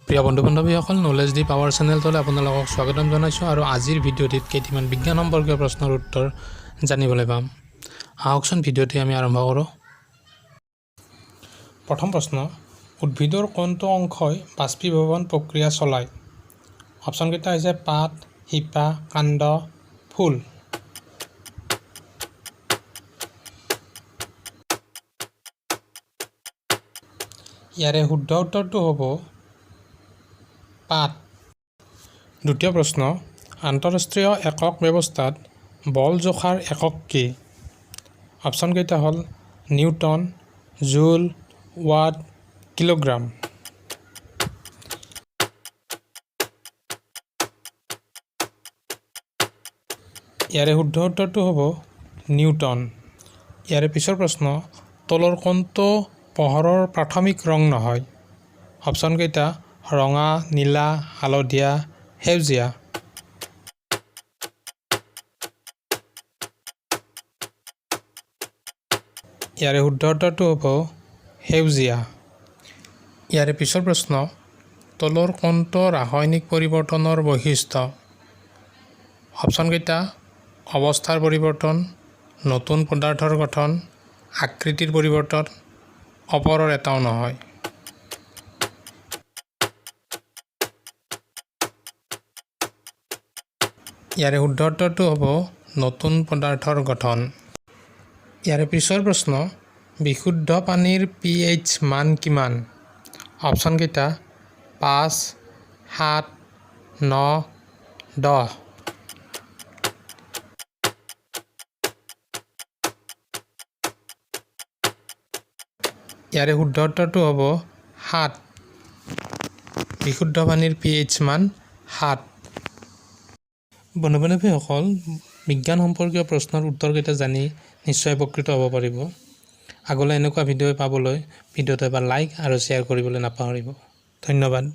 প্ৰিয় বন্ধু বান্ধৱীসকল, নলেজ দি পাৱাৰ চেনেলটোলৈ আপোনালোকক স্বাগতম জনাইছোঁ আৰু আজিৰ ভিডিঅ'টিত কেইটিমান বিজ্ঞান সম্পৰ্কীয় প্ৰশ্নৰ উত্তৰ জানিবলৈ পাম। আহকচোন, ভিডিঅ'টি আমি আৰম্ভ কৰোঁ। প্ৰথম প্ৰশ্ন, উদ্ভিদৰ কোনটো অংশই বাষ্পীভৱন প্ৰক্ৰিয়া চলায়? অপশ্যনকেইটা হৈছে পাত, শিপা, কাণ্ড, ফুল। ইয়াৰে শুদ্ধ উত্তৰটো হ'ব পাত। দ্বিতীয় প্ৰশ্ন, আন্তঃৰাষ্ট্ৰীয় একক ব্যৱস্থাত বল জোখাৰ একক কি? অপশ্যনকেইটা হ'ল নিউটন, জুল, ৱাট, কিলোগ্ৰাম। ইয়াৰে শুদ্ধ উত্তৰটো হ'ব নিউটন। ইয়াৰে পিছৰ প্ৰশ্ন, তলৰ কোনটো পোহৰৰ প্ৰাথমিক ৰং নহয়? অপশ্যনকেইটা ৰঙা, নীলা, হালধীয়া, সেউজীয়া। ইয়াৰে শুদ্ধ উত্তৰটো হ'ব সেউজীয়া। ইয়াৰে পিছৰ প্ৰশ্ন, তলৰ কোনটো ৰাসায়নিক পৰিৱৰ্তনৰ বৈশিষ্ট্য? অপশ্যনকেইটা অৱস্থাৰ পৰিৱৰ্তন, নতুন পদাৰ্থৰ গঠন, আকৃতিৰ পৰিৱৰ্তন, ওপৰৰ এটাও নহয়। ইয়াৰে শুদ্ধ উত্তৰটো হ'ব নতুন পদাৰ্থৰ গঠন। ইয়াৰে পিছৰ প্ৰশ্ন, বিশুদ্ধ পানীৰ পিএইচ মান কিমান? অপশ্যনকেইটা 5, 7, 9, 10। ইয়াৰে শুদ্ধ উত্তৰটো হ'ব 7। বিশুদ্ধ পানীৰ পিএইচ মান 7। বন্ধু বান্ধৱীসকল, বিজ্ঞান সম্পৰ্কীয় প্ৰশ্নৰ উত্তৰকেইটা জানি নিশ্চয় উপকৃত হ'ব পাৰিব। আগলৈ এনেকুৱা ভিডিঅ' পাবলৈ ভিডিঅ'টো এবাৰ লাইক আৰু শ্বেয়াৰ কৰিবলৈ নাপাহৰিব। ধন্যবাদ।